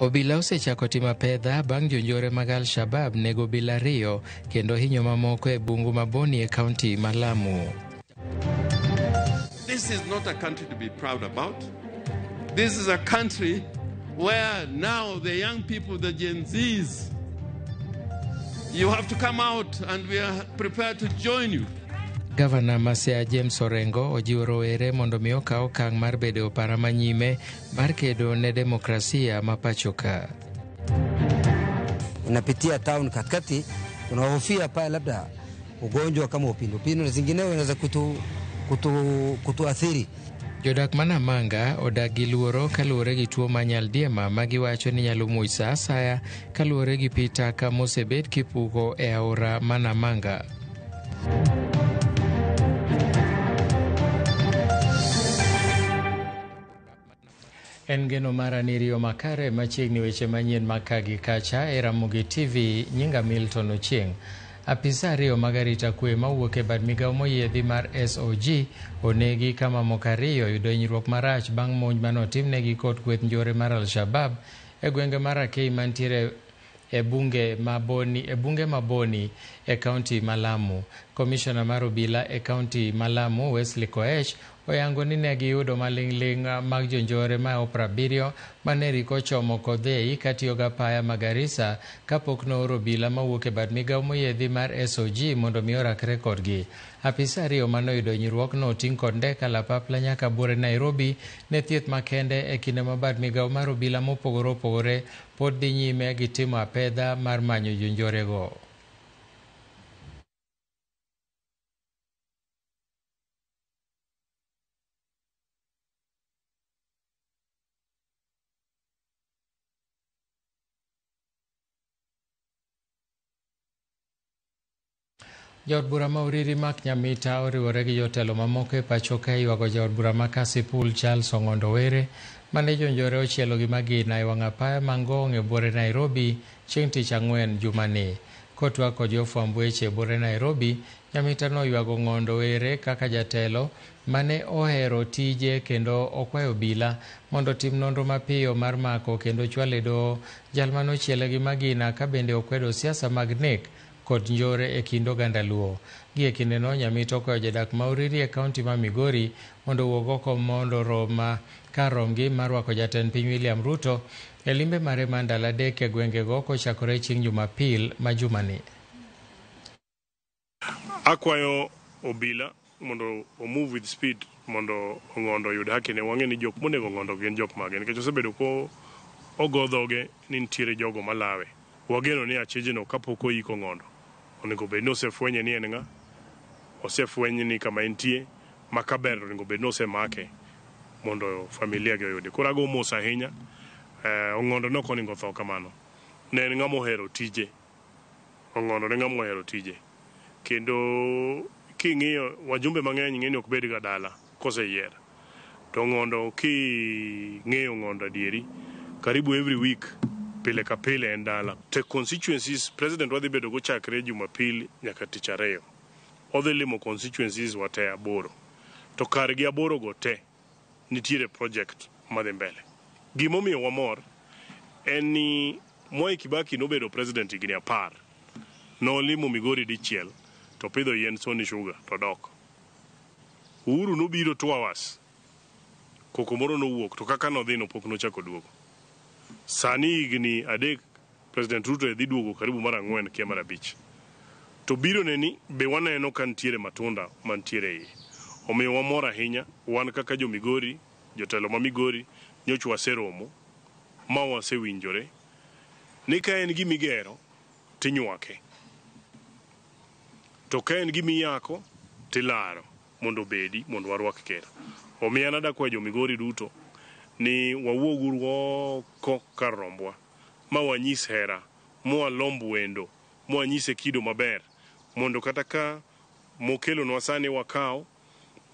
Obila osechako timo apedha bang' jonjore mag Al-Shabab nego obila ariyo kendo hinyo mamoko e bungu ma Boni e kaunti ma Lamu. This is not a country to be proud about. This is a country where now the young people, the Gen Zs, you have to come out and we are prepared to join you. Gavana ma Siaya James Orengo ojiwo rowere mondo mi okaw okang' mar bedo e opara manyime mar kedo ne demokrasia ma pacho ka. Inapitia town katikati, tunahofia pale labda ugonjwa kama upindupindu na zingineo inaweza kutuathiri. Jodak ma Namanga odak gi luoro kaluwore gi tuo ma nyaldiema ma giwacho ni nyalo muoch sa asaya kaluwore gi pi taka mosebed kipuko e aora ma Namanga. En geno mara ni riyo makare machiegni weche manyien mag ka gi kacha e Ramogi TV. Nyinga Milton Ochieng'. Apisa ariyo mag arita kwe mawuok e bad migawo moyiedhi mar SOG onegi ka mamoko ariyo oyudo hinyruok marach bang' monj mane otimnegi kod kweth njore mar Al-Shabab e gwenge mar Akei mantiere e bunge ma Boni, e bunge ma Boni e kaunti ma Lamu. Komishona mar obila e kaunti ma Lamu Wesley Koech oyango ni ne giyudo maling'ling' mag jonjore ma 70 mane riko ochomo Kodhei katiyo gi apaya ma Garissa kapok nooro obila mawuok e bad migawo moyiedhi mar SOG mondo mi orakre kodgi. Apisa ariyo manoyudo hinyruok no oting' kod ndek kalapapla nyaka buore Nairobi ne thieth makende e kinde ma bad migawo mar obila mopogore opogore pod dhi nyime gi timo apedha mar manyo jonjorego. Jaod bura ma Uriri Mark Nyamita oriwore gi jotelo mamoko e pacho ka ywago jaod bura ma Kasipul Charles Ong'ondo Were mane jonjore ochielo gi magina e wang' apaya ma Ngong' e buore Nairobi chieng' tich ang'wen jumani. Kotwak kod jofwamb weche e buore Nairobi, Nyamita noywago Ong'ondo Were kaka jatelo mane ohero tije kendo okwayo obila mondo otim nonro mapiyo mar mako kendo chwalo e doho jal manochiele gi magina ka bende okwedo siasa mag nek kod njore e kind oganda Luo. Gi e kindeno, Nyamita okwayo jodak ma Uriri e kaunti ma Migori mondo owuog oko mondo orom kar romgi mar rwako jatend piny William Ruto e limbe mare mar ndalo adek e gwengego kochakore chieng' Jumapil ma jumani. Akwayo obila mondo o move with speed mondo Ong'ondo oyud haki ne. Wang'e ni jok monego Ong'ondo gin jok mage nikech osebedo ko ogo dhoge ni nitiere jogo malawe. Wageno ni achijno kapok oiko Ong'ondo onego bed ni osefwenye ni en ng'a, osefweny ni kama entie, ma kaber to onego bed ni osemake mondo familia gi oyude. Koro ago mos ahinya, Ong'ondo ne ok onego otho kamano. Ne en ng'ama ohero tije. Ong'ondo ne ng'ama ohero tije. Kendo king'iyo wajumbe mang'eny ng'e ni ok bed ga dala koseyier. To Ong'ondo king'eyo Ong'ondo adieri, karibu every week, pile ka pile en dala. Te constituencies, president wadhi bedo go chakre Jumapil nyaka tich ariyo. Odhi limo constituencies wa te 8. To kargi 8 go te nitiere project madhi mbele. Gimomiyo wamor en ni Mwai Kibaki nobedo president higni 10. Nolimo Migori dichiel to pidho yien Sony Sugar to dok. Uhuru nobiro 2 hours. Koko moro nowuok to kaka nodhi no pok nochako duogo. Sani higni 3 President Ruto dhi duogo karibu mar 4 kia mar 5. To biro ne ni be waneno ka nitiere matunda mantiere iye. Omiyo wamor ahinya wan kaka jo Migori, jotelo ma Migori nyocha waseromo ma wasewinjore ni ka en gima igero tinywake. To ka en gima iyako tilaro mondo obedi mondo warwak ker. Omiyo an adakwayo jo Migori duto ni wawuoguru oko kar rombwa ma wanyis hera, mwalomb wendo, mwanyise kido maber mondo kata ka mokelonwa sani wakaw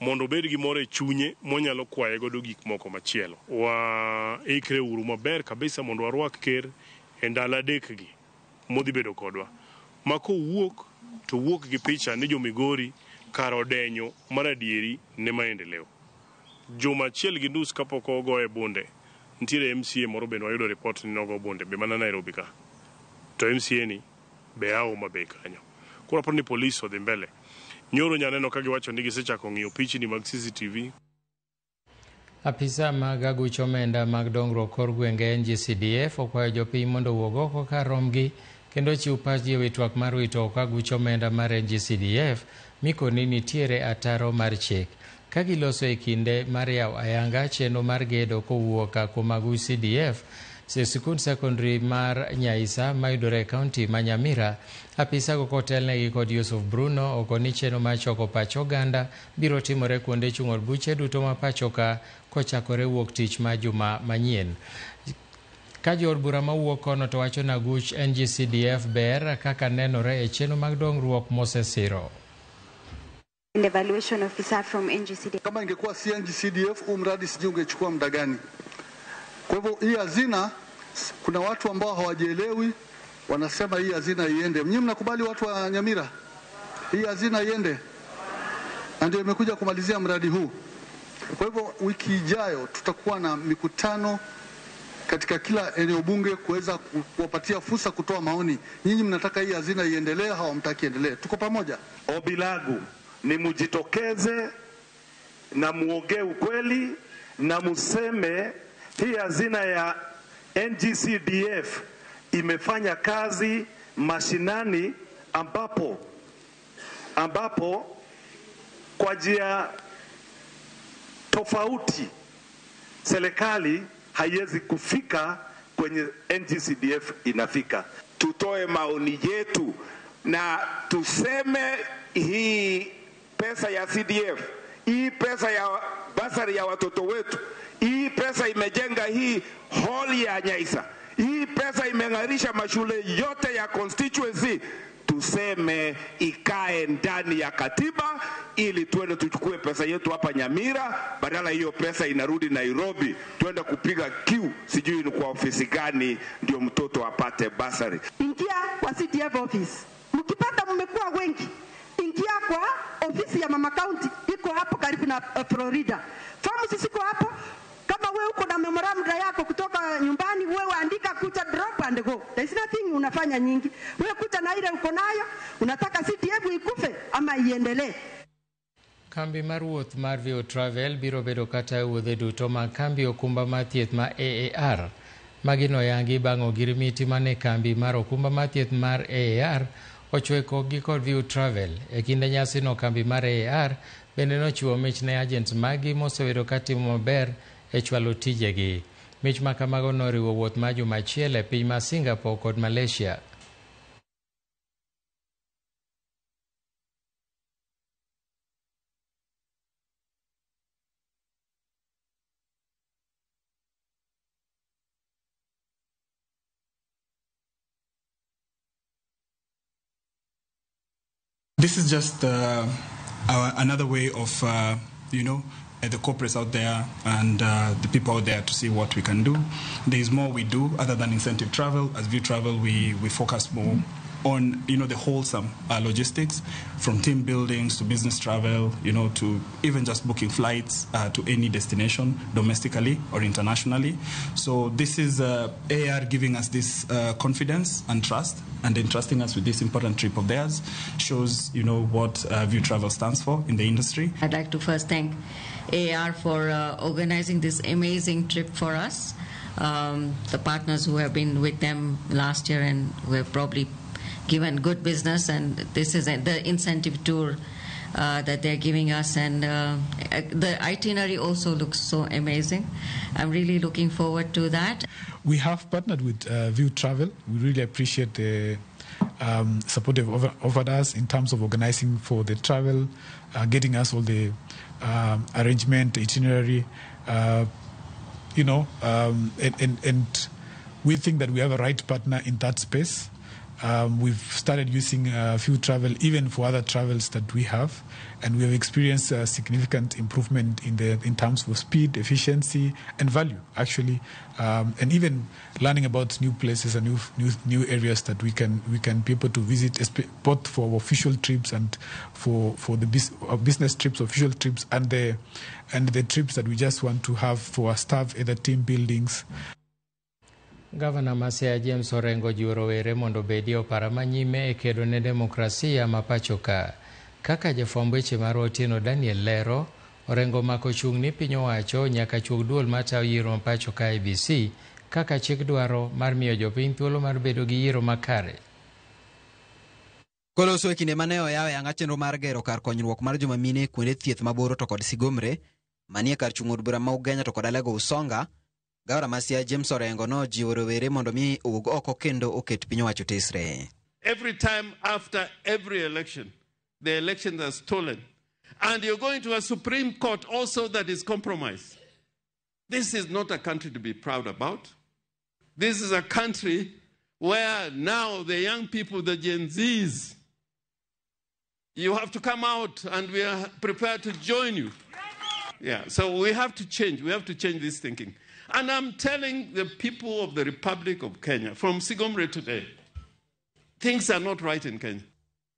mondo obed gi moro e chunye monyalo kwaye godo gik moko machielo. Waikre uru maber kabisa mondo warwak ker e ndalo 3 gi modhi bedo kodwa. Ma kowuok to wuok gi picha ni jo Migori kar odenyo mar adieri ne maendeleo. Juma 1.5 kapok ogoye bunde Nitiere MCA moro bende wayudo report ni nogo bunde be mana Nairobi ka. To MCA ni be a Homa Bay kanyo. Koro aparo ni polis odhi mbele. Nyoro nyaneno ka giwacho ni gisechako ng'iyo pichni mag CCTV. Apisa mag aguch omenda mag dongruok kor gwenge NGCDF okwayo jopiny mondo owuog oko kar romgi kendo chiw pachgi ewi twak mar wito oko aguch omenda mar NGCDF mikoni nitiere ataro mar chik. Ka giloso e kinde mar yawo ayanga chenro mar gedo kowuok kuom aguch CDF e sikund sekondari mar Nyaisa mayudore e kaunti ma Nyamira, apisago kotelnegi kod Yusuf Bruno okoni chenro mar choko pach oganda biro timore kuonde chung' od buche duto ma pacho ka kochakore wuok tich ma juma manyien. Ka jood bura mawuok kono to wacho ni aguch NGCDF ber kaka nenore e chenro mag dongruok mosesiro. And evaluation officer from NGCDF. Kama ingekuwa si NGCDF, huu mradi sijui ungechukua muda gani. Kwa hivyo hii hazina, kuna watu ambao hawajielewi, wanasema hii hazina iende. Mnyinyi mnakubali watu wa Nyamira? Hii hazina iende? Na ndio imekuja kumalizia mradi huu. Kwa hivyo wiki ijayo tutakuwa na mikutano katika kila eneo bunge kuweza kuwapatia fursa kutoa maoni. Nyinyi mnataka hii hazina iendelee, hawamtaki iendelee. Tuko pamoja. Ombi langu ni mujitokeze na muongee ukweli na museme hii hazina ya NGCDF imefanya kazi mashinani ambapo kwa njia tofauti serikali haiwezi kufika kwenye NGCDF inafika. Tutoe maoni yetu na tuseme hii pesa ya CDF, hii pesa ya basari ya watoto wetu, hii pesa imejenga hii hall ya Nyaisa, hii pesa imeng'arisha mashule yote ya constituency. Tuseme ikae ndani ya katiba ili tuende tuchukue pesa yetu hapa Nyamira, badala hiyo pesa inarudi Nairobi, tuende kupiga queue sijui ni kwa ofisi gani ndio mtoto apate basari. Ingia kwa CDF office. Mkipata mmekuwa wengi, ingia kwa ofisi ya mama county, iko hapo karibu na Florida. Forms ziko hapo. Kama wewe uko na memorandum yako kutoka nyumbani, wewe andika kuja drop and go. There is nothing unafanya nyingi. Wewe kuja na ile uko nayo, unataka CDF ikufe ama iendelee. Kambi mar wuoth mar Vio Travel biro bedo kata wuodhe duto mag kambi okumba mar thieth ma AAR. Magi noyangi bang' ogirimiti mane kambi mar okumba mar thieth mar AAR ochweko gi kod Vio Travel. E kinde nyasino kambi mar AAR bende nochiwo mich ne agents magi mosebedo katimo maber e chwalo tijegi. Mich ma kamago noriwo wuoth mar juma achiel e piny ma Singapore kod Malaysia. This is just another way of, the corporates out there and the people out there to see what we can do. There is more we do other than incentive travel. As View Travel, we focus more on, the wholesome logistics, from team buildings to business travel, to even just booking flights to any destination, domestically or internationally. So this is AR giving us this confidence and trust, and entrusting us with this important trip of theirs shows, what View Travel stands for in the industry. I'd like to first thank AR for organizing this amazing trip for us. The partners who have been with them last year and who have probably given good business, and this is the incentive tour that they're giving us, and the itinerary also looks so amazing. I'm really looking forward to that. We have partnered with View Travel. We really appreciate the support they've offered us in terms of organizing for the travel, getting us all the arrangement, itinerary, and we think that we have a right partner in that space. We've started using Viu Travel even for other travels that we have, and we have experienced a significant improvement in terms of speed, efficiency, and value, actually, and even learning about new places and new areas that we can be able to visit, both for official trips and for the business trips, official trips, and the trips that we just want to have for our staff, either team buildings. Gavana ma Siaya James Orengo jiwo rowere mondo obedi opara manyime e kedo ne demokrasia ma pacho ka. Kaka jafwamb weche marwa Otieno Daniel lero, Orengo mako chung' ni piny owacho nyaka chuog duol matayo yiero ma pacho ka IEBC kaka chik dwaro mar miyo jopiny thuolo mar bedo gi yiero makare. Koloso e kinde mane oyawo yanga chenro mar gero kar konyruok mar joma mine kuonde thieth maboro to kod Sigomre manie kar chung' od bura ma Ugenya to kod Alego Usonga, Gavana ma Siaya James Orengo nojiwo rowere mondo mi owuog oko kendo oket piny owacho tesre. Every time after every election, the elections are stolen. And you're going to a Supreme Court also that is compromised. This is not a country to be proud about. This is a country where now the young people, the Gen Zs, you have to come out and we are prepared to join you. Yeah, so we have to change. We have to change this thinking. And I'm telling the people of the Republic of Kenya, from Sigomre today, things are not right in Kenya.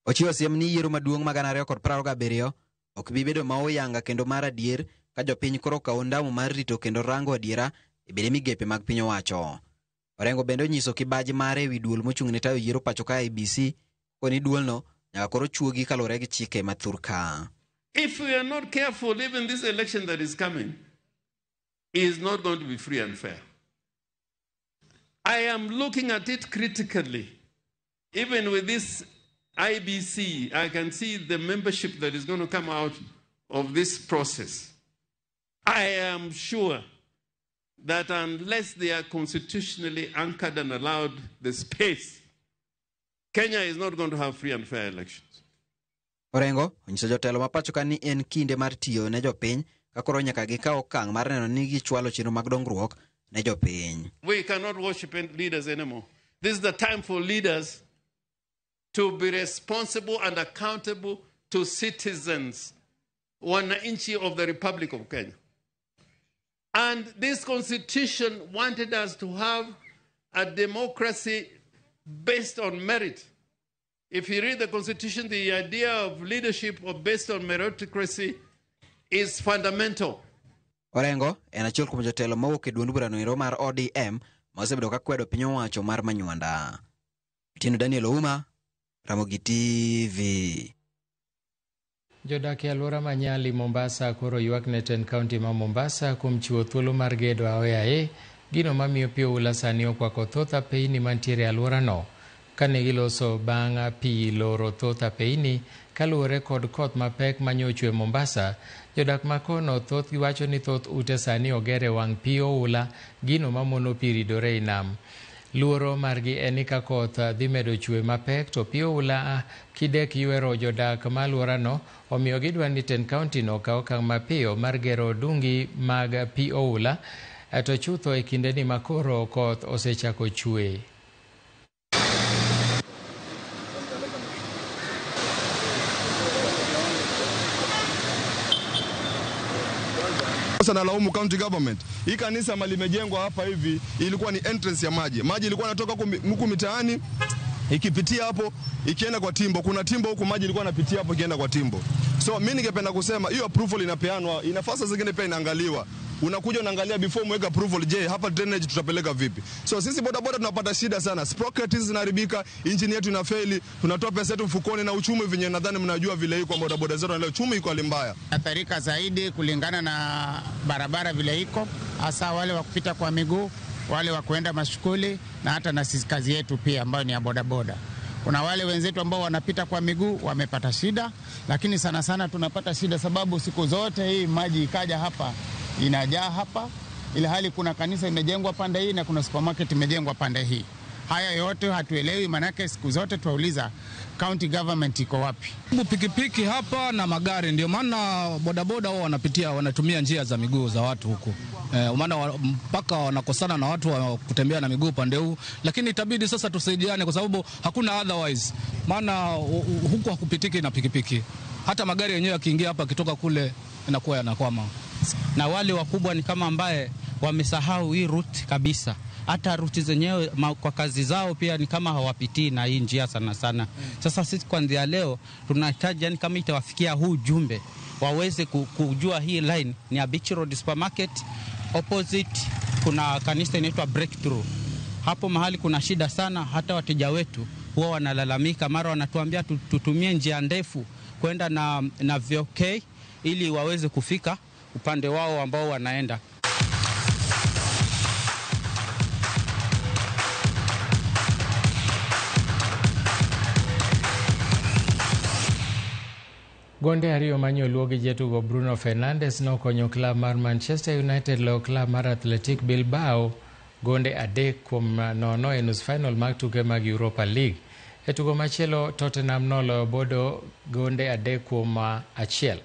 Ochiwo siem ni yiero maduong' mag 2027 ok bi bedo ma oyanga kendo mar adier ka jopiny koro okawo ondamo mar rito kendo rango adiera e bede migepe mag piny owacho. Orengo bende onyiso kibaji mare ewi duol mochung' ne tayo yiero pacho ka IEBC koni duolno nyaka koro chuogi kaluwore gi chike ma thurka. If we are not careful, even this election that is coming is not going to be free and fair. I am looking at it critically. Even with this IBC, I can see the membership that is going to come out of this process. I am sure that unless they are constitutionally anchored and allowed the space, Kenya is not going to have free and fair elections. Orengo onyiso jotelo ma pacho ka ni en kinde mar tiyo ne jopiny ka koro nyaka gikaw okang' mar neno ni gichwalo chenro mag dongruok ne jopiny. We cannot worship leaders anymore. This is the time for leaders to be responsible and accountable to citizens, wananchi of the Republic of Kenya. And this constitution wanted us to have a democracy based on merit. If you read the constitution, the idea of leadership based on meritocracy is fundamental. Orengo en achiel kuom jotelo mawuok e duond burano ero mar ODM ma osebedo ka kwedo piny owacho mar Manywanda. Otieno Daniel Ouma, Ramogi TV. Jodak e alwora ma Nyali, Mombasa koro ywak ne tend kaunti ma Mombasa kuom chiwo thuolo mar gedo aoyaye, gino mamiyo pi oula sani okwako thoth apeyni mantiere e alworano. Kane giloso bang' pi loro thoth apeyni kaluwore kod koth mapek manyochwe Mombasa, jodak makono thothgi wacho ni thoth ute sani oger e wang' pi oula, gino mamono pi ridore e nam. Luoro margi en ni ka koth dhi medo chwe mapek to pi oula kidek ywero jodak ma alworano, omiyo gidwa ni tend kaunti no okaw okang' mapiyo mar gero odungi mag pi oula to chutho e kindeni ma koro koth osechako chwe. Sasa nalaumu county government. Hii kanisa mali imejengwa hapa hivi ilikuwa ni entrance ya maji. Maji ilikuwa inatoka huku mitaani ikipitia hapo ikienda kwa timbo. Kuna timbo huku maji ilikuwa inapitia hapo ikienda kwa timbo. So mimi ningependa kusema hiyo approval inapeanwa, inafasa zingine pia inaangaliwa. Unakuja unaangalia before mweka approval, je, hapa drainage tutapeleka vipi? So sisi boda boda tunapata shida sana. Sprocket hizi zinaharibika, engine yetu inafeli, tunatoa pesa yetu mfukoni na uchumi venye nadhani mnajua vile iko boda boda zetu na leo uchumi iko hali mbaya. Athirika zaidi kulingana na barabara vile iko, hasa wale wa kupita kwa miguu, wale wa kuenda mashukuli na hata na sisi kazi yetu pia ambayo ni ya boda boda. Kuna wale wenzetu ambao wanapita kwa miguu wamepata shida, lakini sana sana tunapata shida sababu siku zote hii maji ikaja hapa inajaa hapa, ila hali kuna kanisa imejengwa pande hii na kuna supermarket imejengwa pande hii. Haya yote hatuelewi, manake siku zote twauliza county government iko wapi? Pikipiki hapa na magari, ndio maana bodaboda wao wanapitia, wanatumia njia za miguu za watu huku maana mpaka wanakosana na watu wa kutembea na miguu pande huu, lakini itabidi sasa tusaidiane kwa sababu hakuna otherwise, maana huku hakupitiki na pikipiki, hata magari yenyewe yakiingia hapa akitoka kule inakuwa yanakwama. Na wale wakubwa ni kama ambaye wamesahau hii route kabisa, hata ruti zenyewe kwa kazi zao pia ni kama hawapitii na hii njia sana sana. Sasa sisi kuanzia leo tunahitaji, yani kama itawafikia huu ujumbe waweze kujua hii line ni ya Beach Road Supermarket, opposite kuna kanisa inaitwa Breakthrough. Hapo mahali kuna shida sana, hata wateja wetu huwa wanalalamika, mara wanatuambia tutumie njia ndefu kwenda na VOK ili waweze kufika upande wao ambao wanaenda. Gonde ariyo manyoluo gi jatugo Bruno Fernandes nokonyo klab mar Manchester United loyo klab mar Athletic Bilbao gonde 3-0 e nus final mag tuke mag Europa League. E tugo machielo Tottenham noloyo Bodo gonde 3-1.